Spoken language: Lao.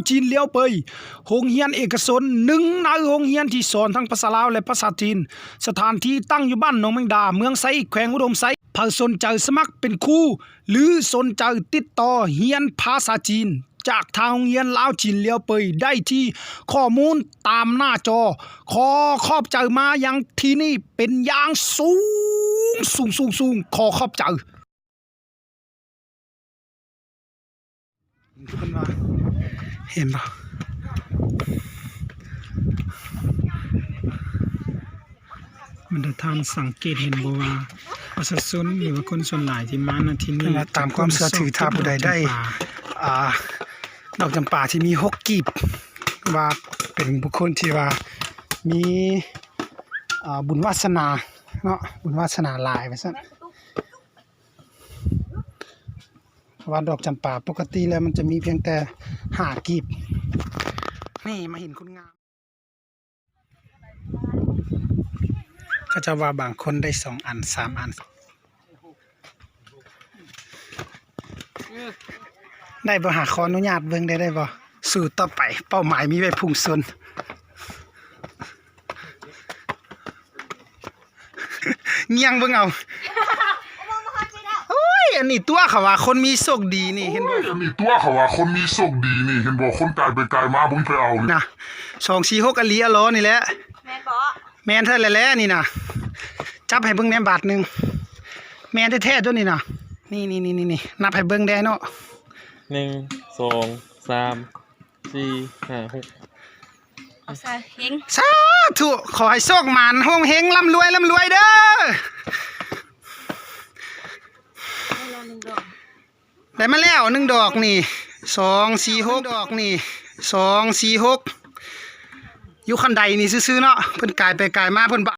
ຈີນຫຼຽວເປີຍ, ໂຮງຮຽນເອກະຊົນ ໜຶ່ງໃນໂຮງຮຽນທີ່ສອນທັງພາສາລາວ ແລະ ພາສາຈີນ. ສະຖານທີ່ຕັ້ງຢູ່ບ້ານໜອງແມງດາ, ເມືອງໄຊ, ແຂວງອຸດົມໄຊ. ໃຜສົນໃຈສະໝັກເປັນຄູ ຫຼື ສົນໃຈຕິດຕໍ່ຮຽນພາສາຈີນ ຈາກທາງໂຮງຮຽນລາວຈີນຫຼຽວເປີຍ ໄດ້ທີ່ຂໍ້ມູນຕາມໜ້າຈໍ. ຂໍຂອບໃຈມາຍັງທີ່ນີ້ເປັນຢ່າງສູງ, ສູງ, ສູງ, ສູງ. ຂໍຂອບໃຈ. ເພິ່ນວ່າ ເຫັນບໍ່? ບັນດາທ່ານສັງເກດເຫັນບໍ່ວ່າ ປະຊາຊົນ ຫຼືວ່າຄົນສ່ວນຫຼາຍທີ່ມາ ນະ ທີ່ນີ້ ເພິ່ນວ່າຕາມຄວາມເຊື່ອຖື ຖ້າຜູ້ໃດໄດ້ ອ່າ ດອກຈຳປາທີ່ມີຫົກກີບ ວ່າເປັນບຸກຄົນທີ່ວ່າມີ ອ່າ ບຸນວາສະໜາເນາະ, ບຸນວາສະໜາຫຼາຍວ່າຊັ້ນ. ເພາະວ່າດອກຈຳປາປົກກະຕິແລ້ວມັນຈະມີພຽງແຕ່ຫ້າກີບ. ນີ້ມາເຫັນຄົນງາມ ເຂົາເຈົ້າວ່າບາງຄົນໄດ້ສອງອັນ ສາມອັນ. ໄດ້ບໍ່ຫາ? ຂໍອະນຸຍາດເບິ່ງໄດ້ ໄດ້ບໍ່? ສູ້ຕໍ່ໄປ, ເປົ້າໝາຍມີໄວ້ພຸ່ງຊົນ. ຍ່ຽງເບິ່ງເອົາ. ໂອ້ຍ ອັນນີ້ຕົວະເຂົາວ່າຄົນມີໂຊກດີນີ້ ເຫັນບໍ່? ອັນນີ້ຕົວະເຂົາວ່າຄົນມີໂຊກດີນີ້ ເຫັນບໍ່? ຄົນກາຍໄປກາຍມາ ບໍ່ມີໃຜເອົານີ້ນະ. ສອງ ສີ່ ຫົກ ອະລີ ອະລໍນີ້ແຫຼະ. ແມ່ນບໍ່? ແມ່ນແທ້ແຫຼະນີ້ນະ. ຈັບໃຫ້ເບິ່ງແດ່ບາດໜຶ່ງ. ແມ່ນແທ້ໆ ຕົວນີ້ນະ. ນີ້ໆໆໆ ນັບໃຫ້ເບິ່ງແດ່ເນາະ. ໜຶ່ງ ສອງ ສາມ ສີ່ ຫ້າ ຫົກ. ເອົາຊະເຮັງ. ສາທຸ ຂໍໃຫ້ໂຊກໝານ ໂຮງເຮັງ ລ່ຳລວຍ ລ່ຳລວຍເດີ. ໄດ້ມາແລ້ວໜຶ່ງດອກນີ້ ສອງ ສີ່ ຫົກ ດອກນີ້ ສອງ ສີ່ ຫົກ ຢູ່ຄັນໄດນີ້ຊື່ໆເນາະ. ເພິ່ນກາຍໄປກາຍມາ ເພິ່ນບໍ່